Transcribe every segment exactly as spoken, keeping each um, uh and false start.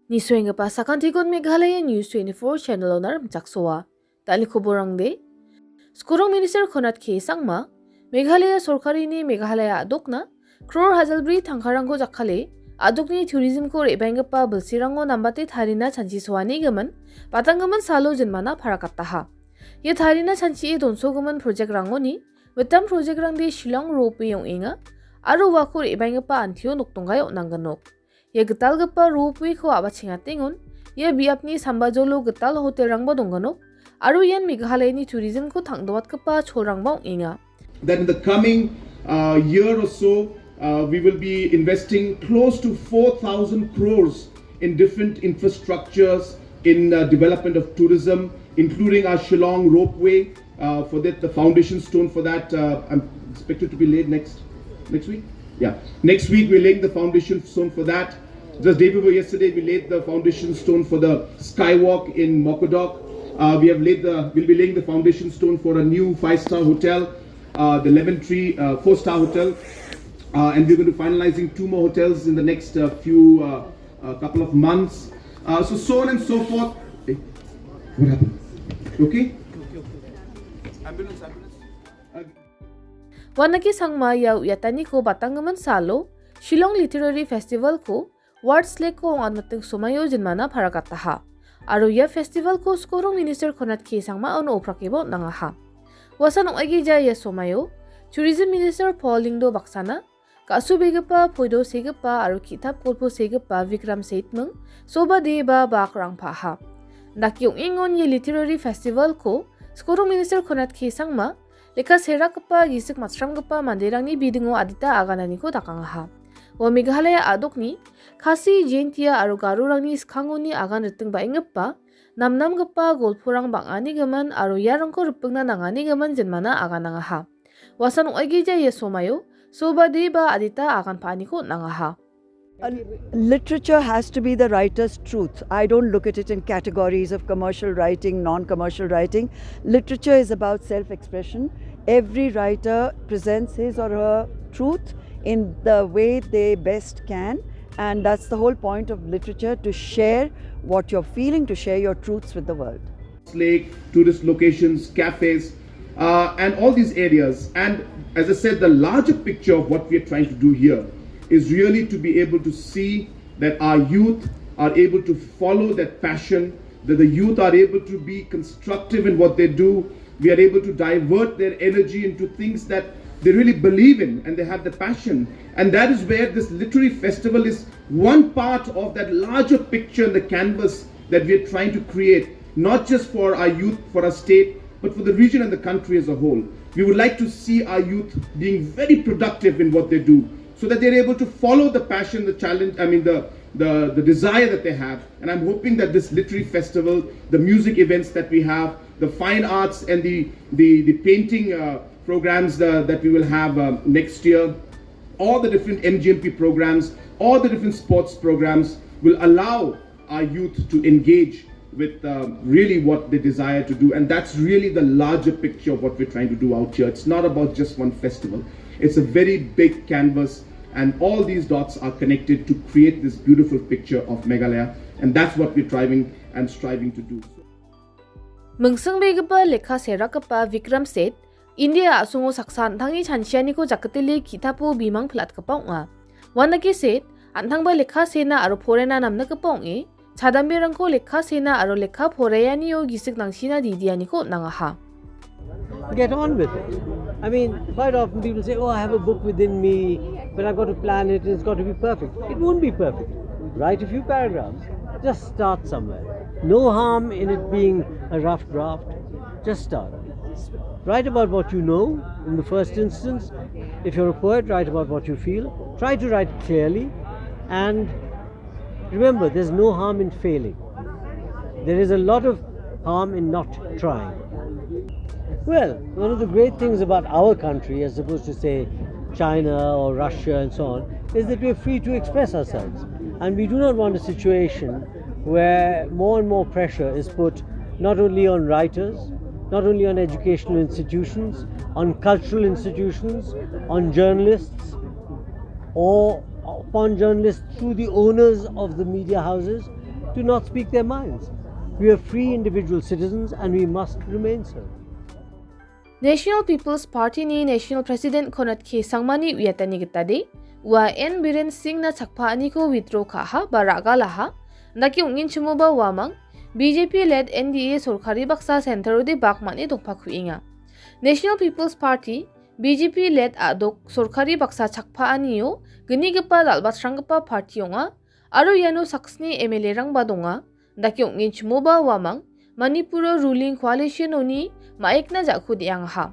Nisuenggipa sakantikon Meghalaya News twenty-four channel-ona rimchaksoa. Dal·ni koborangde, Skorong Minister Konrad K Sangma, Meghalaya sorkarini Meghalaya a·dokna, crore hajalbri tangkarangko jakkale, a·dokni tourism-ko re·baenggipa bilsirango nambate tarina chanchisoanigimin, batanggimin salo jinmana parakataha. Ia tarina chanchie donsogimin project-rangoni, mitam project-rangde Shillong Ropeway ong·enga, aro uako re·baenggipa antio nokdonggai on·angginok. Ia gitalgipa Ropeway-ko a·bachengatengon, ia biapni sambajolo gital hotel-rangba dongginok, aro ian Meghalayani tourism-ko tangdoatgipa cholrangba ong·enga. That in the coming, uh, year or so, uh, we will be investing close to four thousand crores in different infrastructures, in, uh, development of tourism, including our Shillong Ropeway. Uh, for that, the foundation stone for that, uh, I'm expected to be laid next, next week. Yeah, next week we're laying the foundation stone for that. Just day before yesterday, we laid the foundation stone for the skywalk in Mokokchung. Uh, we have laid the, we'll be laying the foundation stone for a new five-star hotel, uh, the Lemon Tree, uh, four-star hotel. Uh, and we're going to be finalizing two more hotels in the next, uh, few, uh, uh, couple of months. Uh, so, so on and so forth. Eh, what happened? Okay? Ambulance, ambulance. Uh, Wanaki Sangma ia u·iataniko batanggimin salo, Shillong Literary Festival-ko, Words Lake-ko ong·atmiting somaio jinmana parakataha. Aro ia festival-ko Skorong Minister Konrad K Sangma-on oprakeba on·angaha. Uasan ong·aigija ia somaio, Tourism Minister Paul Lyngdoh baksana, ga·subegipa, poido segipa aro ki·tap golpo segipa Vikram Seth-ming, Sobha Deb-a ba akrangpaha. Dake ong·engon ia Literary Festival-ko Skorong Minister Konrad K Sangma, lekka serakgipa, gisik matchramgipa manderangni bidingo adita agananiko dakangaha. Ua Meghalaya a·dokni Khasi, Jaintia aro Garorangni skangoni agan riting ba·enggipa, namnamgipa golporang bang·anigimin aro iarangko ripingna nanganigimin jinmana aganangaha. Uasan ong·aigija ia somaio, Sobha Deb-a adita agan pa·aniko on·angaha. Uh, literature has to be the writer's truth. I don't look at it in categories of commercial writing, non-commercial writing. Literature is about self-expression. Every writer presents his or her truth in the way they best can, and that's the whole point of literature, to share what you're feeling, to share your truths with the world. Lake, tourist locations, cafes, uh, and all these areas. And as I said, the larger picture of what we are trying to do here is really to be able to see that our youth are able to follow that passion, that the youth are able to be constructive in what they do. We are able to divert their energy into things that they really believe in and they have the passion. And that is where this literary festival is one part of that larger picture in the canvas that we are trying to create, not just for our youth, for our state, but for the region and the country as a whole. We would like to see our youth being very productive in what they do, so that they're able to follow the passion, the challenge, I mean, the, the, the desire that they have. And I'm hoping that this literary festival, the music events that we have, the fine arts and the, the, the painting, uh, programs, uh, that we will have, uh, next year, all the different M G M P programs, all the different sports programs will allow our youth to engage with, uh, really what they desire to do. And that's really the larger picture of what we're trying to do out here. It's not about just one festival. It's a very big canvas, and all these dots are connected to create this beautiful picture of Meghalaya. And that's what we're striving and striving to do. Mingsingbegipa lekka serakgipa Vikram Seth, India a·songo saksa an·tangni chanchianiko jakdile ki·tapo bimang pilatgipa ong·a. Uanake Seth, an·tangba lekka seena aro porena namnikgipa ong·e, chadamberangko lekka seena aro lekka poraianio gisik nangsina didianiko on·angaha. Get on with it. I mean, quite often people say, "Oh, I have a book within me, but I've got to plan it, and it's got to be perfect." It won't be perfect. Write a few paragraphs. Just start somewhere. No harm in it being a rough draft. Just start. Write about what you know in the first instance. If you're a poet, write about what you feel. Try to write clearly. And remember, there's no harm in failing. There is a lot of harm in not trying. Well, one of the great things about our country, as opposed to, say, China or Russia and so on, is that we're free to express ourselves. And we do not want a situation where more and more pressure is put not only on writers, not only on educational institutions, on cultural institutions, on journalists, or upon journalists through the owners of the media houses, Do not speak their minds. We are free individual citizens and we must remain so. National People's Party-ni National President Conrad K Sangmani uiatani gitade, ua N Biren Singh-na chakpaaniko withdraw ka·aha ba ra·galaha, dake ong·enchimoba uamang, B J P led N D A sorkari baksa center-ode bak man·e dongpakuenga. National People's Party, B J P led a·dok sorkari baksa chakpaanio gnigipa dal·batranggipa party ong·a, aro iano saksni M L A-rangba donga. Dake ong·enchimoba uamang, Manipuro ruling coalition-oni ma·ekna ja·ko de·angaha.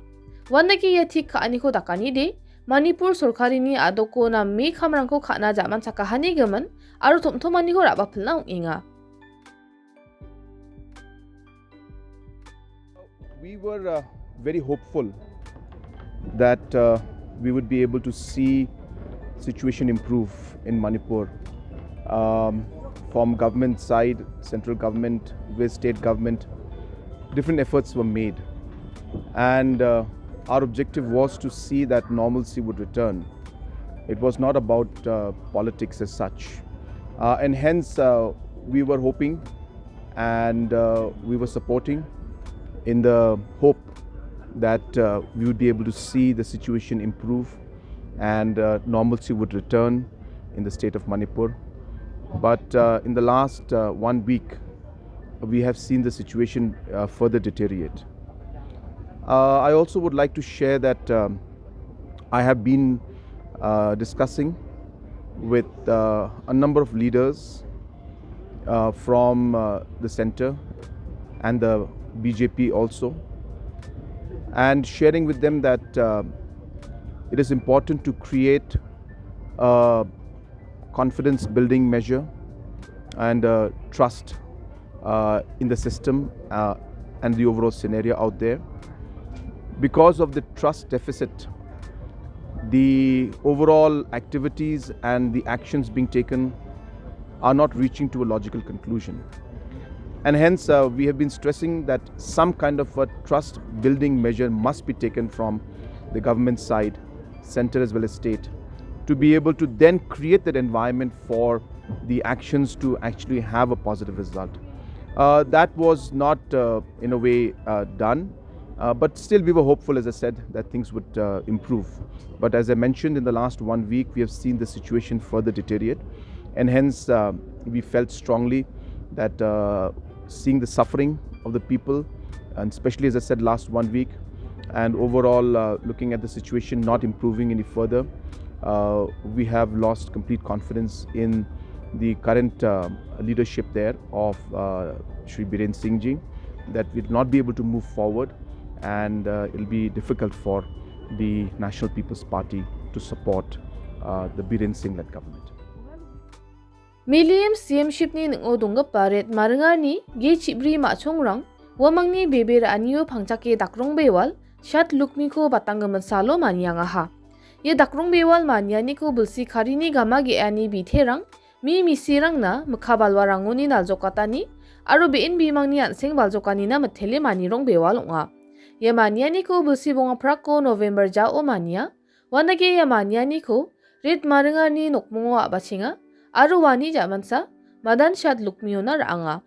Uandake ia tik ka·aniko dakanide, Manipur sorkarini a·doko name kamrangko ka·na ja·manchakahani gimin aro tom·tomaniko ra·bapilna ong·enga. We were, uh, very hopeful that, uh, we would be able to see situation improve in Manipur. Um, from government side, central government, with state government, different efforts were made. And, uh, our objective was to see that normalcy would return. It was not about, uh, politics as such. Uh, and hence, uh, we were hoping and, uh, we were supporting in the hope that, uh, we would be able to see the situation improve and, uh, normalcy would return in the state of Manipur. But, uh, in the last, uh, one week, we have seen the situation, uh, further deteriorate. Uh, I also would like to share that, um, I have been, uh, discussing with, uh, a number of leaders, uh, from, uh, the center and the B J P also, and sharing with them that, uh, it is important to create a confidence building measure and, uh, trust, uh, in the system, uh, and the overall scenario out there. Because of the trust deficit, the overall activities and the actions being taken are not reaching to a logical conclusion. And hence, uh, we have been stressing that some kind of a trust building measure must be taken from the government side, center as well as state, to be able to then create that environment for the actions to actually have a positive result. Uh, that was not, uh, in a way, uh, done, uh, but still we were hopeful, as I said, that things would, uh, improve. But as I mentioned, in the last one week, we have seen the situation further deteriorate, and hence, uh, we felt strongly that, uh, seeing the suffering of the people, and especially, as I said, last one week, and overall, uh, looking at the situation not improving any further, uh, we have lost complete confidence in the current, uh, leadership there of, uh, Shri Biren Singh ji, that we'll not be able to move forward, and, uh, it'll be difficult for the National People's Party to support, uh, the Biren Singh-led government. Milliam C M-ship-ni ning·o donggipa ret maringarni ge chibri ma·chongrang uamangni bebe ra·anio pangchake dakrongbewal Shat Lukmiko batanggimin salo maniangaha. Ia dakrongbewal manianiko bilsi karini gama ge·ani biterang mi misirangna mikka balwarangoni naljokatani aro be·en bimangni an·seng baljokanina mitele manirongbewal ong·a. Ia manianiko bilsi bonga prako November jao mania. Uandake ia manianiko ret maringarni nokmongo a·bachenga aro uani ja·mansa Madan Shat Lukmiona ra·anga.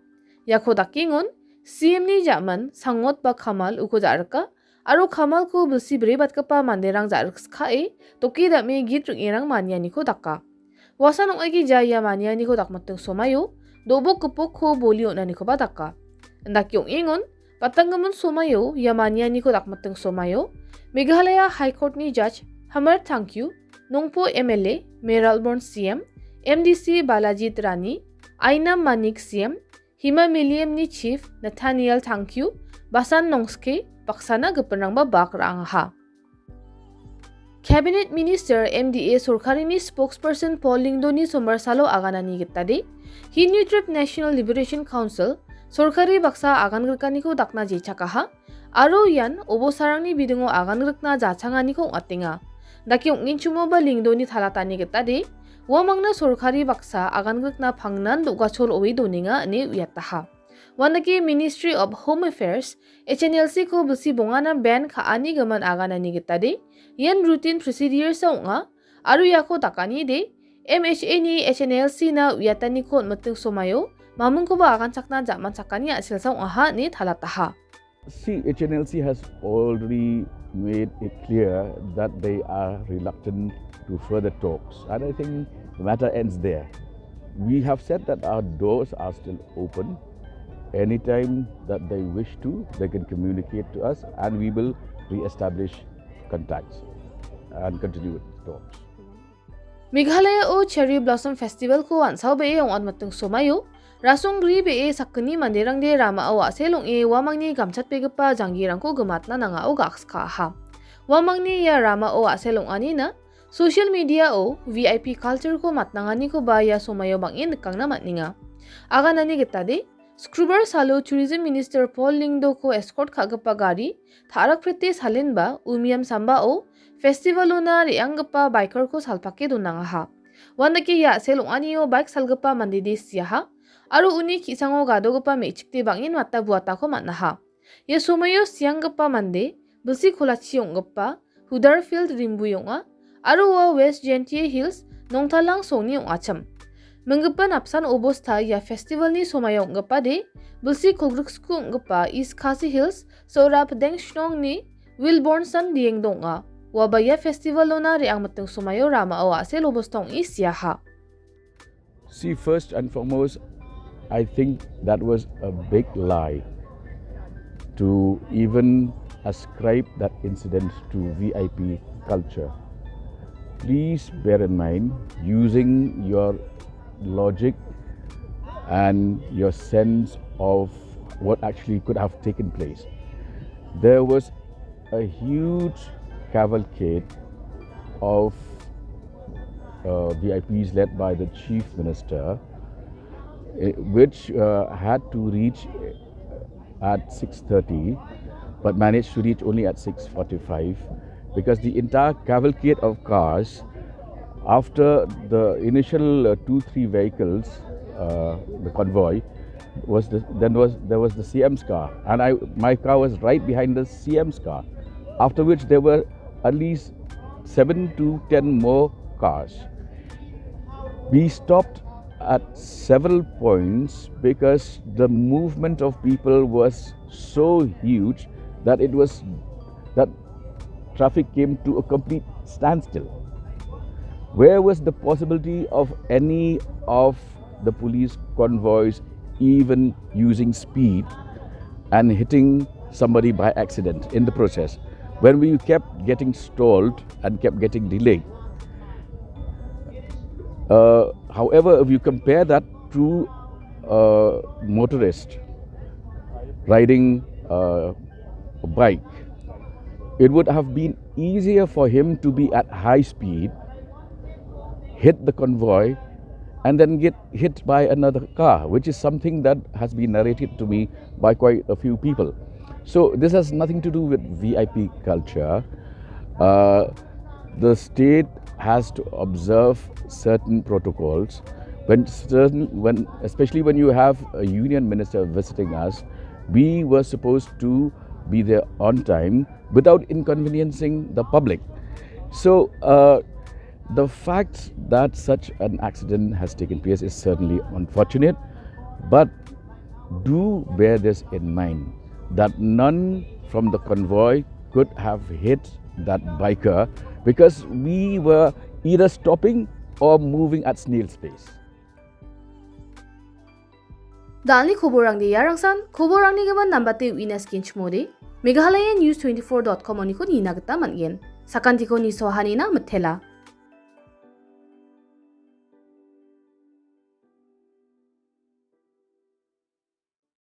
Iako dakengon C M-ni ja·man Sangot ba Kamal uko ja·rika aro Kamalko bilsi brebatgipa manderang ja·rikskae doke dam·e git ring·erang manianiko daka. Uasan ong·aigija ia manianiko dakmiting somaio do·bok gipokko boli on·anikoba daka. Indake ong·engon, batanggimin somaio ia manianiko dakmiting somaio Meghalaya High Court-ni Judge Hamar Tangkyu, Nongpo M L A, Mayralborn C M, M D C Balajit Rani, Ainam Manik C M, Hima Milliam-ni Chief Nathaniel Tangkyu, Basan Nongske baksana gipinrangba bak ra·angaha. Cabinet Minister M D A sorkarini spokesperson Paul Lyngdoh-ni sombarsalo aganani gitade, Hindu Trip National Liberation Council sorkari baksa agan grikaniko dakna jechakaha, aro ian obosarangni bidingo agan grikna jachanganiko ong·atenga. Dake ong·enchimoba Lyngdoh-ni talatani gitade, uamangna sorkari baksa agan grikna pangnan do·gachol oe donenga ine uiataha. Uandake Ministry of Home Affairs, H N L C-ko bilsi bongana ban ka·ani gimin aganani gitade, ian routine procedures-a ong·a, aro iako dakani de, M H A-ni H N L C-na uiataniko on·miting somaio mamingkoba aganchakna ja·manchakani a·selsa ong·aha ine talataha. See, H N L C has already made it clear that they are reluctant to further talks, and I think the matter ends there. We have said that our doors are still open. Anytime that they wish to, they can communicate to us, and we will re-establish contacts and continue with talks. Meghalaya-o Cherry Blossom Festival-ko an·saobee ong·atmateng somaio rasongbri bee sakgni manderangde ramao a·sel ong·e uamangni gamchatbegipa janggirangko gimatna nangao ga·skaaha. Uamangni ia ramao a·sel ong·anina social media-o V I P culture-ko matnanganikoba ia somaio bang·en nikangna man·enga. Aganani gitade, Skrubar salo Tourism Minister Paul Lyngdoh-ko escort ka·gipa gari ta·rakprete salenba Umiam sambao festival-ona re·anggipa biker-ko salpake donangaha. Uandake ia a·sel ong·anio bike salgipa mandede siaha, aro uni ki·sango gadogipa me·chikde bang·en mata buatako man·aha. Ia somoio sianggipa mande, bilsi kolachi ong·gipa, Huddersfield rimbui ong·a, aro ua West Jaintia Hills, Nongtalang songni ong·achim. Minggipa napsan obosta ia festivalni somoio ong·gipade, bilsi kolgriksku ong·gipa East Khasi Hills, Sorap Dengshnongni Wilbornson dieng dong·a. Uaba ia festivalona re·angmiting somoio ramao a·sel obosta ong·e siaha. See, first and foremost, I think that was a big lie to even ascribe that incident to V I P culture. Please bear in mind, using your logic and your sense of what actually could have taken place, there was a huge cavalcade of uh, V I Ps led by the Chief Minister, eh, which uh, had to reach at six thirty, but managed to reach only at six forty-five, because the entire cavalcade of cars, after the initial uh, two, three vehicles, uh, the convoy, was the, then was there was the C M's car, and I my car was right behind the C M's car. After which there were at least seven to ten more cars. We stopped at several points because the movement of people was so huge that it was that traffic came to a complete standstill. Where was the possibility of any of the police convoys even using speed and hitting somebody by accident in the process when we kept getting stalled and kept getting delayed? Uh, however, if you compare that to a motorist riding uh, a bike, it would have been easier for him to be at high speed, hit the convoy, and then get hit by another car, which is something that has been narrated to me by quite a few people. So this has nothing to do with V I P culture. Uh, the state has to observe certain protocols. When certain, when, especially when you have a union minister visiting us, we were supposed to be there on time without inconveniencing the public. So uh, the fact that such an accident has taken place is certainly unfortunate, but do bear this in mind, that none from the convoy could have hit that biker because we were either stopping or moving at snail's pace. Dalni koborangde iarangsan, koborangni gimin nambate uina skenchimode, Meghalaya News twenty-four dot com oniko nina gita man·gen. Sakantiko nisoahanina mitela.